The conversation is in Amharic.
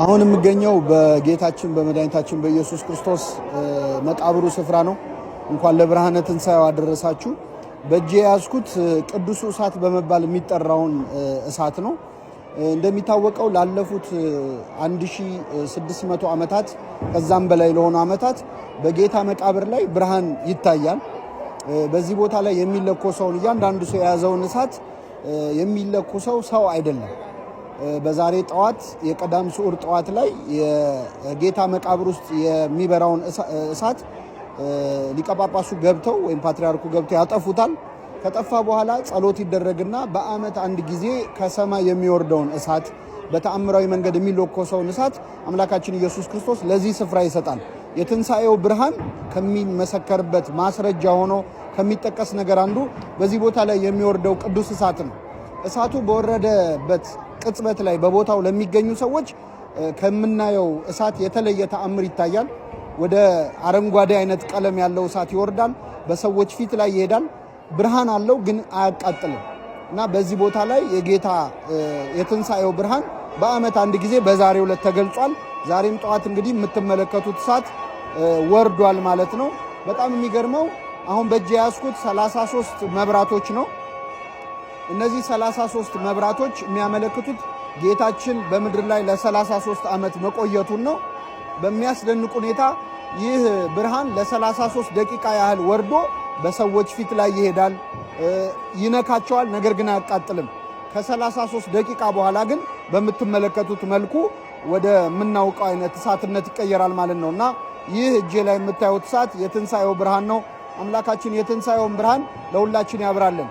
አሁን የምገኘው በጌታችን በመድኃኒታችን በኢየሱስ ክርስቶስ መቃብሩ ስፍራ ነው። እንኳን ለብርሃነ ትንሣኤው አደረሳችሁ። በእጄ የያዝኩት ቅዱሱ እሳት በመባል የሚጠራውን እሳት ነው። እንደሚታወቀው ላለፉት 1600 ዓመታት ከዛም በላይ ለሆኑ ዓመታት በጌታ መቃብር ላይ ብርሃን ይታያል። በዚህ ቦታ ላይ የሚለኮሰውን እያንዳንዱ ሰው የያዘውን እሳት የሚለኩሰው ሰው አይደለም። በዛሬ ጠዋት የቀዳም ስዑር ጠዋት ላይ የጌታ መቃብር ውስጥ የሚበራውን እሳት ሊቀ ጳጳሱ ገብተው ወይም ፓትርያርኩ ገብተው ያጠፉታል። ከጠፋ በኋላ ጸሎት ይደረግና በዓመት አንድ ጊዜ ከሰማይ የሚወርደውን እሳት በተአምራዊ መንገድ የሚለኮሰውን እሳት አምላካችን ኢየሱስ ክርስቶስ ለዚህ ስፍራ ይሰጣል። የትንሣኤው ብርሃን ከሚመሰከርበት ማስረጃ ሆኖ ከሚጠቀስ ነገር አንዱ በዚህ ቦታ ላይ የሚወርደው ቅዱስ እሳት ነው። እሳቱ በወረደበት ቅጽበት ላይ በቦታው ለሚገኙ ሰዎች ከምናየው እሳት የተለየ ተአምር ይታያል። ወደ አረንጓዴ አይነት ቀለም ያለው እሳት ይወርዳል፣ በሰዎች ፊት ላይ ይሄዳል። ብርሃን አለው ግን አያቃጥልም። እና በዚህ ቦታ ላይ የጌታ የትንሣኤው ብርሃን በዓመት አንድ ጊዜ በዛሬው ዕለት ተገልጿል። ዛሬም ጠዋት እንግዲህ የምትመለከቱት እሳት ወርዷል ማለት ነው። በጣም የሚገርመው አሁን በእጅ የያዝኩት 33 መብራቶች ነው። እነዚህ 33 መብራቶች የሚያመለክቱት ጌታችን በምድር ላይ ለ33 ዓመት መቆየቱን ነው። በሚያስደንቅ ሁኔታ ይህ ብርሃን ለ33 ደቂቃ ያህል ወርዶ በሰዎች ፊት ላይ ይሄዳል፣ ይነካቸዋል፣ ነገር ግን አያቃጥልም። ከ33 ደቂቃ በኋላ ግን በምትመለከቱት መልኩ ወደ ምናውቀው አይነት እሳትነት ይቀየራል ማለት ነው እና ይህ እጄ ላይ የምታዩት እሳት የትንሣኤው ብርሃን ነው። አምላካችን የትንሣኤውን ብርሃን ለሁላችን ያብራልን።